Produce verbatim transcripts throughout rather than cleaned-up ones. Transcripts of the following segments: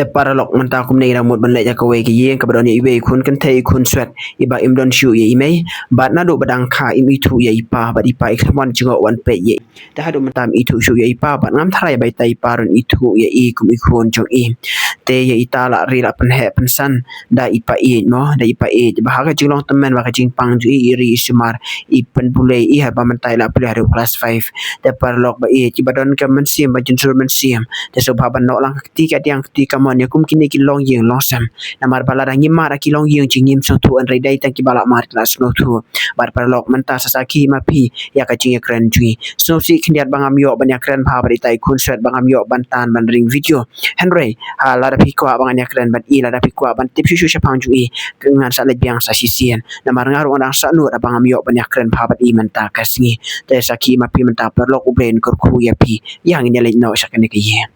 Te paralok mynta kumne ngi dang mut ban leit ïa kawei ka ïing kaba don ïa iwei i khun kynthei i khun swet iba im don shuh ïa i mei. Bad naduh ba dang kha im ithuh ïa i pa bad i pa i khlem wan jngoh wan peit ïa i. Te haduh mynta im ithuh shuh ïa i pa bad ngam tharai ba ita i pa ruh in ithuh ïa i kum i khun jong i. Te ïa ita la ri la pynheh pynsan da i pa ïeit mo, da i pa ïeit. Ba ha ka jinglong tymmen ba ka jingpang jong i, i ri i sumar, i pynpule i ha ba mynta i la pule haduh klas five. Te paralok ba ïeit, kiba don ka mynsiem ba jyntur mynsiem, te sngewbha ban noh lang ka kti kadiang kti kamon ïa kum kine ki longïing longsem. Namar ba lada ngim mad ha ki longïing jong ngi ngim sngewthuh, hynrei dei tang kiba la mad ki la sngewthuh. Bad paralok mynta sa sakhi ma phi ïa ka jingïakren jong ngi. Sngewsih khyndiat ba ngam ïoh ban ïakren bha bad ita i khun swet, ba ngam ïoh ban tan ban ring video. Hynrei ha lada phi kwah ba ngan ïakren bad i, lada phi kwah ban tip shuh shuh shaphang jong i, ngan sa leit biang sa shisien. Namar nga ruh nga dang sah nud ba ngam ïoh ban ïakren bha bad i mynta ka sngi. Te sakhi ma phi mynta paralok, U Blei un kyrkhu ïa phi. Ïa ngin ïa leit noh sha kane ka ïing.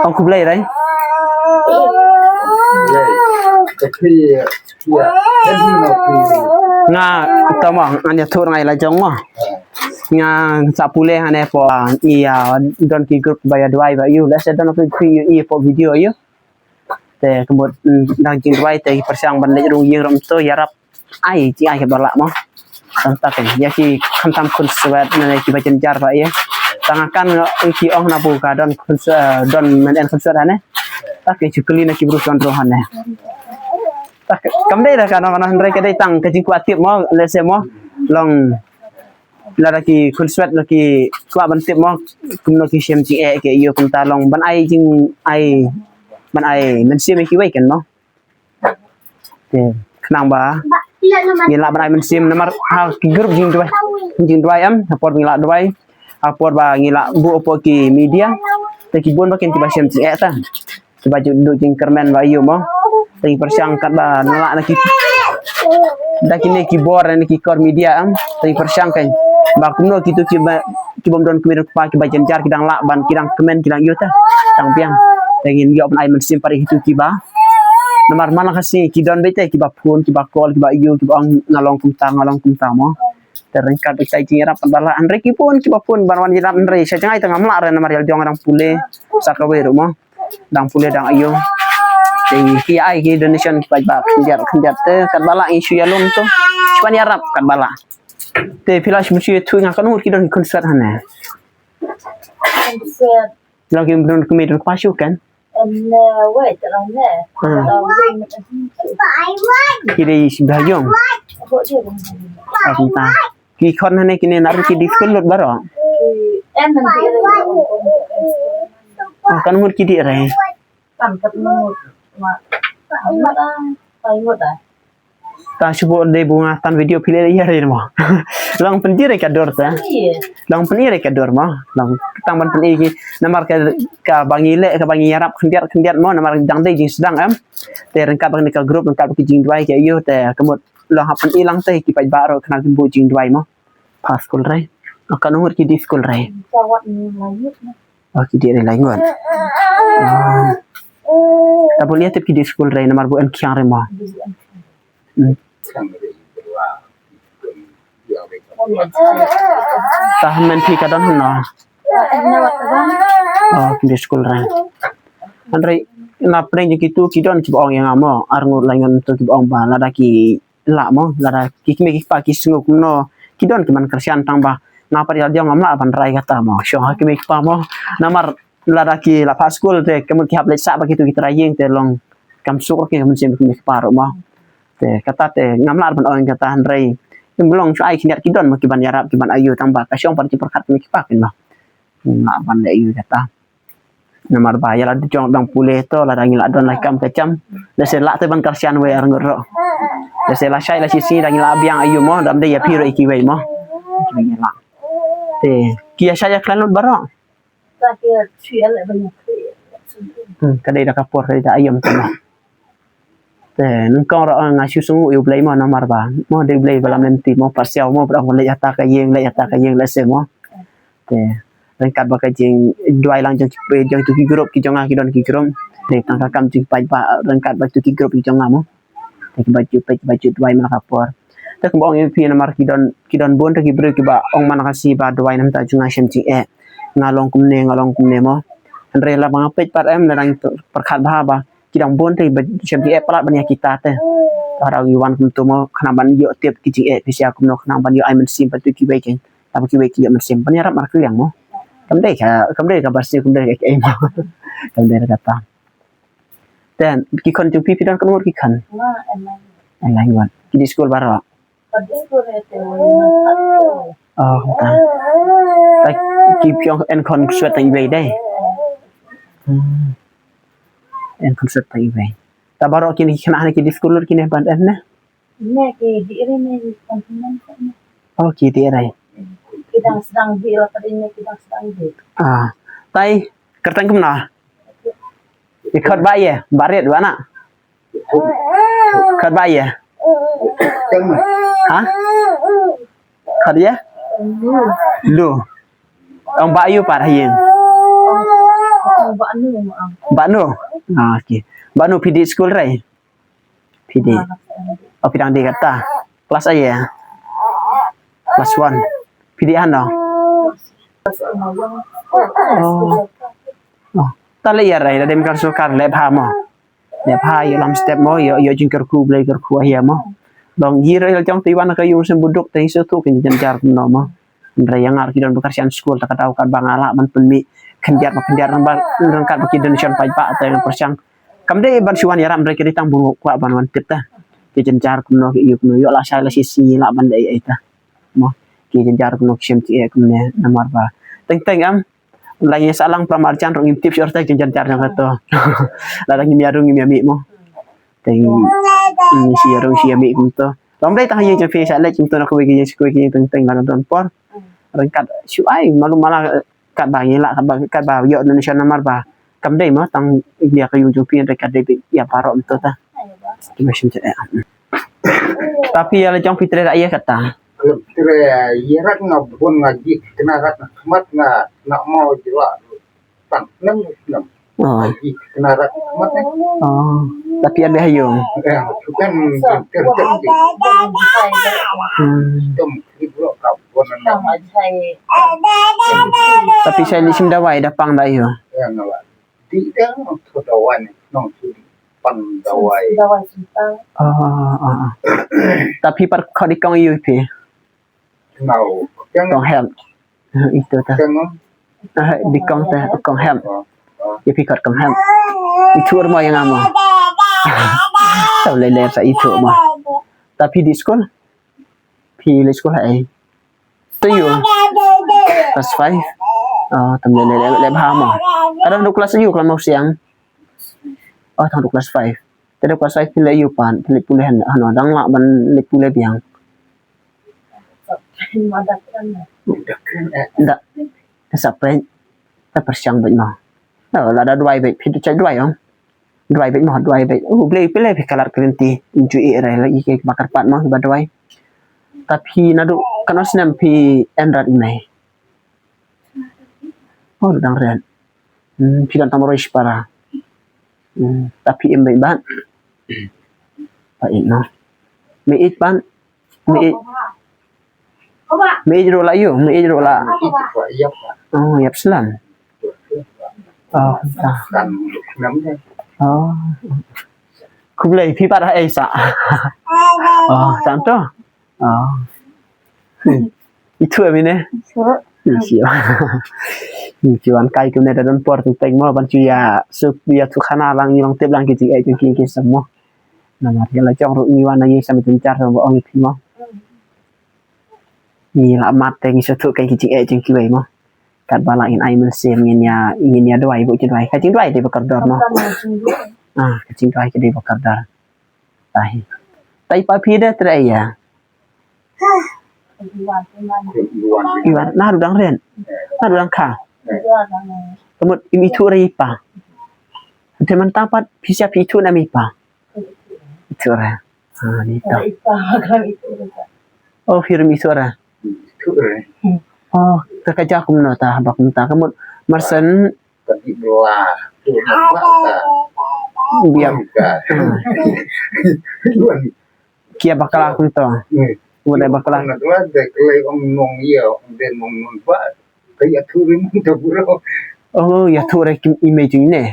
Ong khublei re. Nga tama ngan ïathuh ngai la jong mo. Nga sa pule hane po, ïa don ki group ba ïa duwai ba ïu, lehse don ki group ïa i po video ïu. Te ka mut, mm, dang jingduwai te ki pyrshang ban leit rung ïing rung to ïarap ai, ki ai kaba lah mo. Tang ta te ïa ki khamtam khun swet ne kiba jynjar ba ïa. Tang kan ngi ki ong na bu ka don khun swet, don men en khun swet hane. Ta ki chukli na ki bru son ro hane. Ta kam dei da ka no no hynrei ka dei tang ka jingkwah tip mo, lehse mo. Long lada ki khun swet na ki kwah ban tip mo, kumno ki shem jingeh ki ïa kumta long ban ai jing ai, ban ai mynsiem ïa kiwei kan mo. Te khnang ba ngi lah ban ai mynsiem namar ha ki group jingduwai, jingduwai em, ha por ngi lah duwai, ha por ba ngi lah buh ha por ki media, te ki bun ba kin kiba shem jingeh ta. Kiba ju duk jingkyrmen ba ïu mo. Te ngi pyrshang katba ngi lah na ki, da kine ki bor na ki kor media em. Te ngi pyrshang kan ba kumno kitu kiba, ki bym don kmie kpa kiba jynjar ki dang lah ban, ki dang kmen ki dang ïu ta. Tang biang. Te ngin ïoh ban ai mynsiem pat ïa kitu kiba. Namar man la ka sngi ki don beit te kiba phone, kiba call, kiba ïu, kiba ong nga long kumta, nga long kumta mo. Te ryngkat beit te jingïarap pat ba lah, hynrei ki phone, kiba phone ban wan ïarap hynrei sha jngai te ngam lah re namar ïa la jong dang pule. Sa kawei ruh mo. Dang pule dang aiu. Te ki ai ki donation paidbah khyndiat khyndiat te katba lah ngi shu ïalum to. Shu ban ïarap katba lah. Te phi lah shu shu ïathuh nga katno ngut ki don ki khun swet hane. Long ki don kmie don kpa shuh kan. Ki dei shi ba ïong. Ki khon hane kine na ri ki dei skul lut baroh. Em, em, em. Oh, kan ngut ki dei re. Kan kat ngut. Ma. Ngut ah. Ai ngut ah. Ta shu bok dei bunga tan video phi leh ïa re mo. Long pynjir ka dur ta. Long pynjir ka dur mo. Long tang ban pynjir ki namar ka, ka ba ngi leh, ka ba ngi ïarap khyndiat khyndiat mo namar dang dei jingsdang em. Te ryngkat ba kane ka group ryngkat ba ki jingduwai ki ïu te ka mut long hap pynjir lang te ki paidbah ruh khnang kin buh jingduwai mo. Pha skul re. Ka ngut ki dei skul re. Ka wat ni la ïu. Oh, ki dei re lai ngut. Ah. Ta bun ïa tip ki dei skul re namar bu en khiang re mo. Hmm. Ta men phi ka don hano. Oh, ki dei skul re. Hynrei na pdeng jong kitu ki don kiba ong ïa nga mo. Ar ngut lai ngut tu kiba ong ba lada ki lah mo, lada ki kmie ki kpa ki sngew kumno, ki don ki man kyrshan tang ba nga pat ïa la jong ngam lah ban rai kata mo. Shong ha kmie ki kpa mo, namar lada ki la phah skul te ka mut ki hap leit sah ba kitu ki trai ïing te long kam suk ki ka mynsiem kmie ki kpa ruh mo. Te kata te ngam lah ban ong kata hynrei. Kim long shu ai khyndiat ki don mo ki ban ïarap ki ban aiu tang ba ka shong pat ki pyrkhat kmie ki kpa kin mo. Ngam lah ban leh aiu kata. Namar ba ïa la jong dang pule to lada ngi la don la kam ka jam. Lehse lah te ban kyrshan wei ar ngut ruh. Lehse la shai la shisngi da ngi la biang aiu mo, dam dei ïa phi ruh ïa kiwei mo. Te ki ïa shai ïa khlaiñ lut baroh. Hmm, ka dei da ka por ka dei da aiu mo. Te nyngkong ruh nga shu sngew ïa U Blei mo namar ba mo dei U Blei ba lam lynti mo, pasiaw mo, ba ong leit ïa ta ka ïing, leit ïa ta ka ïing, lehse mo. Te ryngkat ba ka jingduwai lang jong ki, jong tu ki group ki jong nga ki don ki group. Te tang ka kam jingpaidbah ryngkat ba tu ki group ki jong nga mo. Te kiba ju peit kiba ju duwai man la ka por. Te kumba ong ïa phi namar ki don, ki don bun te ki briew kiba ong man la ka sngi ba duwai na bynta jong nga shem jingeh. Nga long kumne, nga long kumne mo. Hynrei la ba nga peit pat em, la dang pyrkhat bha ba ki dang bun te ba shem ki eh palat ban ïa kita te. Haba ngi wan kumto mo, khnang ban ïoh tip ki jingeh phi sha kumno, khnang ban ïoh ai mynsiem pat ïa kiwei ki. Tang kiwei ki ïoh mynsiem ban ïarap markylliang mo. Kam dei ka, kam dei ka ba sniew, kam dei ka ei mo. Kam dei kata. Te ki khon jong phi, phi don katno ngut ki khon? Nga en lai. En lai ngut. Ki dih skul baroh? Ka dih skul re te wei ngan khat ko. Oh, ta. Ta ki phi ong en khon swet tang iwei dei. Hmm. En khon swet tang iwei. Ta baroh kine ki khynnah ne ki dih skul lut kine ban en ne? Ne ki dih re ne, ki khon phi ngan khat ne. Oh, ki dih re. Ki dang sdang dih la ka dih ne, ki dang sdang dih. Ah. Tai kyrteng kumno? Ki khot ba ïa, ba rit ba na. Khot ba ïa. Ha? Khot ïa? Lu. Ong ba ïu pat ha ïing. Ba nu. Ah, okey. Ba nu phi dih skul re? Phi dih. Oh, phi dang dih kata. Klas ai ïa? Klas one. Phi dih hano? Oh. Oh. Ta leh ïa re, da dem kan sorkar leh bha mo. Leh bha ïa lam step mo, ïa, ïa jingkyrkhu Blei kyrkhu ïa mo. Long ïa re jong te wan ka ïung sem buduk te isu tu kin jynjar kumno mo. Hynrei ïa nga ki don ba kyrshan skul ta ka daw ka ba nga lah ban pynmih khyndiat ba khyndiat rang ba rang kat ba ki donation paidbah te nga pyrshang. Kam dei ban shu wan ïarap hynrei ki dei tang bun kwah ban wan tip ta. Ki jynjar kumno ki ïu kumno ïoh la shai la shi shi lah ban dei ai ta. Mo. Ki jynjar kumno ki shem ki eh kumne namar ba. Teng teng am. La ngi sa lang pramar jan rong ngim tip shuh ta ki jynjar jong kato. La ngim ïa rong ngim ïa mih mo. Teng ngim shi ïa rong shi ïa mih kumto. Long dei tang ïa jong phi sa leh kumto na kawei ki ïa shi kawei ki teng teng la don por. Rang kat shu ai malu mala kat ba ngi la kat ba kat ba ïoh donation namar ba. Kam dei mo tang ïa ka ïung jong phi rang kat dei ïa baroh kumto ta. Ki ma shin ta. Tapi ïa la jong phi tre da ïa kata. Tre ïa rat nga bun nga ji kena rat nga khmat nga nak mau jela. Tang nem nem. Oh. Ji kena rat khmat eh. Oh. Tapi ada hayung. Eh, bukan ter ter. Hmm. Tum kibro ka bun na. Tapi saya ni sim dawai da pang da ïa. Ya ngala. Di dang tu dawai ni nong tu di pan dawai. Dawai simpang. Ah, ah, ah. Tapi par kau di kong yu pi. Nau. Kong hem. Itu ta. Kong. Ah, di kong ta, kong hem. Oh, oh. Yu pi kot kong hem. Itu rumah yang ama. Tahu lele sa itu mah. Tapi di sekolah. Phi leh skul ha ei? To ïu. Class five. Oh, tam leh leh leh bha mo. Ka dang duk class ïu, class mawsiang. Oh, tang duk class five. Te duk class five phi leh ïu pat, phi leh pule han, hano dang lah ban leh pule biang. Nda. Sa pret. Ta pyrshang bad mo. Oh, la da duwai bad phi da chai duwai ong. Duwai bad mo, duwai bad. U Blei phi leh phi kalat klinti. Ju i rai la i ke bakar pat mo ba duwai. Tapi naduh kano snem phi em rat i mei. Oh, dang rat. Hmm, phi don tam roi shipara. Hmm, tapi em bad bad. Ba i no. Me it bad. Me i. Me i ro la yu, me i ro la. Oh, yap slam. Oh, ta. Oh. Khublei phi pat ha ei sa. Oh, tanto. Oh. Hmm. Itu ami ne. Itu. Itu an kai tu ne da don por tu teng mo ban chu ya sup ya tu khana lang ni lang tip lang ki ti ei tu ki ki sam mo. Namar ïa la jong ruh ngi wan ngi sa mut jar ba ong ïa phi mo. Ngi la mat te ngi sngewthuh ka ki jingeh jong kiwei mo. Katba la ngin ai mynsiem ngin ïa ngin ïa duwai buh jingduwai. Ka jingduwai dei ba kordor mo. Ah, ka jingduwai ka dei ba kordor. Tai. Tai pa phi da tre ïa. Iwan, na ruh dang ren. Na ruh dang kha. Ka mut im ithuh re i pa. Te mynta pat phi sa phi ithuh na mi pa. Ithuh re. Ha, ni to. Oh, phi rem ithuh re. Oh, ta ka ja kumno ta, ba kumta ka mut marsen. Biang. Kia bakla kumto. Wala bakla. Na dua de klei ong nong ia, ong de nong nong ba. Kaya turin to bro. Oh, ïathuh re kim i mei jong i ne.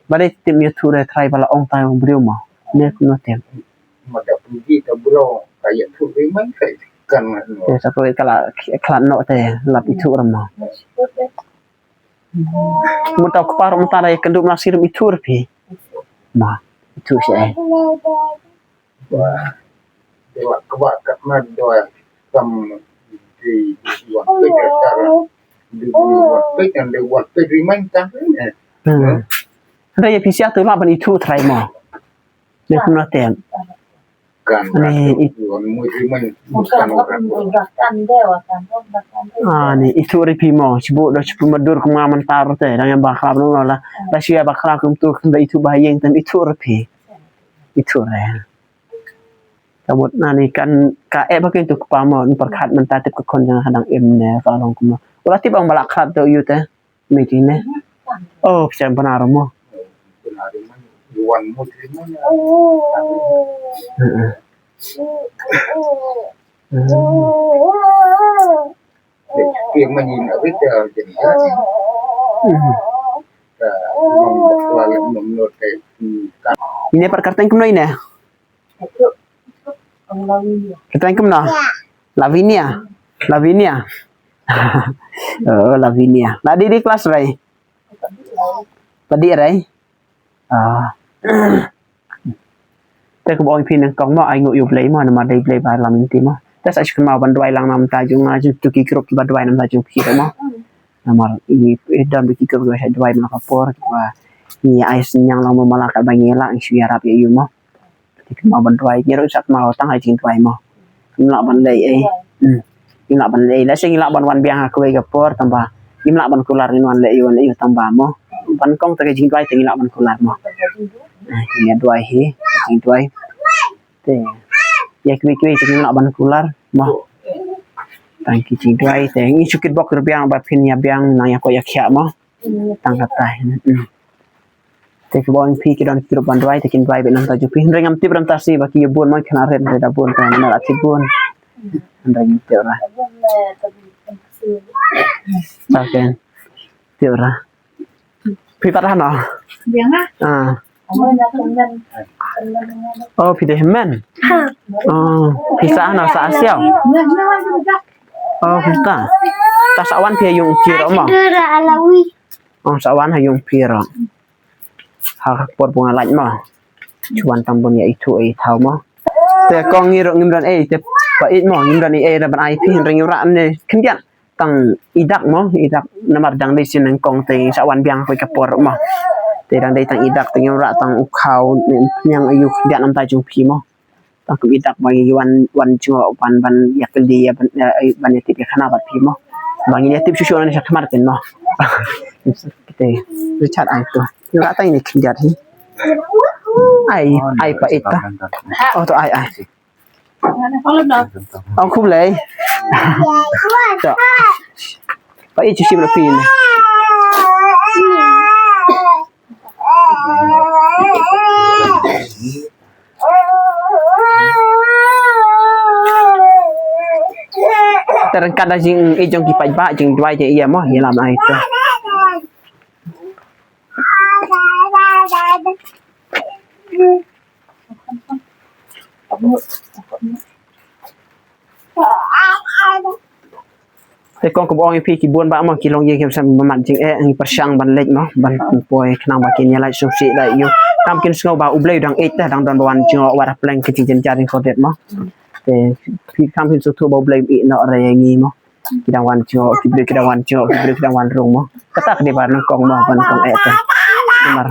Ba dei tip ïathuh re trai ba la ong tai u briew mo. Ne kumno tip. Ma da pynji da briew ka ïathuh re man kai kan no. Te sa ko ka la khlad noh te lap ithuh re mo. Mo tau kpa ruh mynta da ïakynduh ma la sirem ithuh re phi. Ma ithuh sha ei. Wah, dei wah kaba kat na doi kam di di wan pek ya kara. Di di wan pek yang di wan pek di main tang. Hmm. Hynrei ïa phi sha tu lah ban ithuh trai mo. Dei kumno tem. Kan ni it wan mui di main bukan orang. Ah, ni ithuh re phi mo. Sibu do sibu madur kumnga mynta te dang ïa ba khlap no la. La sia ba khlap kum tu kum da ithuh ba ïeng tem ithuh re phi. Ithuh re. Ka mut na ni kan ka eh ba kin tu kpa mo ni pyrkhat mynta tip ka khon jong ka dang im ne ka long kumno. Wala tip ong ba la khlad to ïu te. Me ti ne. Oh, psiang bana ro mo. Heeh. Heeh. Ine pat kyrteng kumno ine? Kyrteng kumno? Lavinia. Lavinia. Oh, Lavinia. La dei dei klas rei. Padi rei. Ah. Te kaba ong phi nyngkong mo ai nguh ïa u Blei mo namar dei Blei ba lam ïa ngi mo. Te sa shu kynmaw ban duwai lang na bynta jong nga jong tu ki group kiba duwai na bynta jong phi mo. Namar i don ki group kiba duwai man la ka por kiba ngi ai synñiang lang mo mala kaba ngi lah ngi shu ïarap ïa u mo. Te kynmaw ban duwai ngi ruh sa kynmaw tang ha jingduwai mo. Ngim lah ban leh ei. Hmm. Ngim lah ban leh ei. Lehse ngi lah ban wan biang ha kawei ka por tang ba ngim lah ban kular ngin wan leh ei wan leh ei tang ba mo. Ban kong te ka jingduwai te ngi lah ban kular mo. Eh, ngi duwai hi, jingduwai. Te ïa kiwei kiwei te ngi lah ban kular mo. Tang ki jingduwai te ngi shu kitbok ruh biang ba phin ïa biang nang ïa ko ïa khiah mo. Tang kata. Hmm. Te kiba ong phi ki don ki ruh ban duwai te kin duwai bad nang ta ju phi. Hynrei ngam tip ram ta si ba ki ïa bun mo khana ren te da bun ta na la ki bun. Hynrei ngam tip ra. Ta ken. Tip ra. Phi pat hano? Biang ah. Ah. Oh, phi dei hynmen. Oh, phi sah hano, sah siaw. Oh, phi ta. Ta sah wan phi ha ïung phi ro mo. Oh, sah wan ha ïung phi ro. Ha por bunga lait mo. Chuan tam bun ïa ithuh ei thaw mo. Te kong ngi ro ngim don ei te pa it mo ngim don ei ei ra ban ai phi hynrei ngi ra ne khyndiat. Tang i dak mo, i dak namar dang dei sien nyngkong te sa wan biang poi ka por mo. Te dang dei tang i dak te ngi rat tang u khaw ne pniang ayu khyndiat namta jong phi mo. Tang kum i dak ba ngi wan, wan jngoh ban, ban ïa kylli ïa ban, eh, ban ïa tip ïa khana bad phi mo. Ba ngi ïa tip shuh shuh na sha khmat pyn mo. Te Richard ai to. Ngi rat tang ne khyndiat hi. Ai, ai pa ita. Oh to ai, ai. Ong khublei. To. Pa i chu shim na pin. Terangkat da jing i jong ki paidbah jingduwai jingïa mo ïalam ai to. Te kong kaba ong ïa phi ki bun ba mo ki long ïing ki sem ba mat jingeh ngi pyrshang ban leit mo ban poi khnang ba kin ïa lait sngewsih da ïa u. Kam kin sngew ba U Blei u dang ïeit te dang don ba wan jngoh wat ha pleng ki jingjynjar jingkordit mo. Te phi kam phin sngewthuh ba U Blei u ïeit noh re ïa ngi mo. Ki dang wan jngoh, ki briew ki dang wan jngoh, ki briew ki dang wan rung mo. Kata ka dei ba nyngkong mo, ba nyngkong eh te. Namar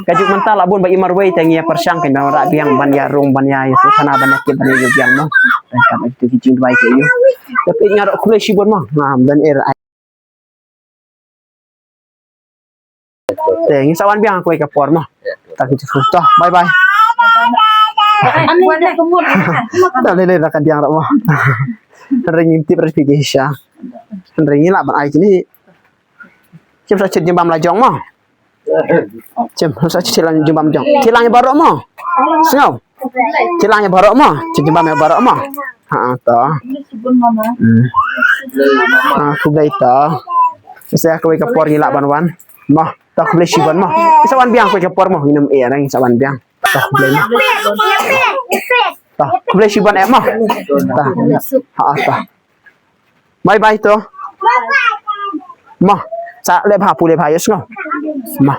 ka juk mynta la bun ba i marwei te ngi ïa pyrshang kin dang rah biang ban ïa rung, ban ïa ïa sngewthuh ban ïa kit ban ïa biang mo. Te ka ba tu ki jingduwai te ïa. Te phi nga rah khublei shibun mo. Ngam don er ai. Te ngi sa wan biang ha kawei ka por mo. Ta ki jingkhublei to. Bye bye. Dah lei lei dah ka diang rah mo. Hynrei ngim tip rah phi ki sha. Hynrei ngi lah ban ai kini. Chim sa chit jingbam la jong mo. Chim sa chit lang jingbam jong. Chit lang ïa baroh mo. Sngew. Chit lang ïa baroh mo. Chit jingbam ïa baroh mo. Ha to. Hmm. Ha khublei to. Sa kawei ka por ngi lah ban wan. Mo, to khublei shibun mo. Sa wan biang kawei ka por mo, ngin ym eh nang sa wan biang. To khublei mo. To khublei shibun eh mo. To. Ha to. Bye bye to. Mo. Sa leh bha pu leh bha ïa sngew. Mo.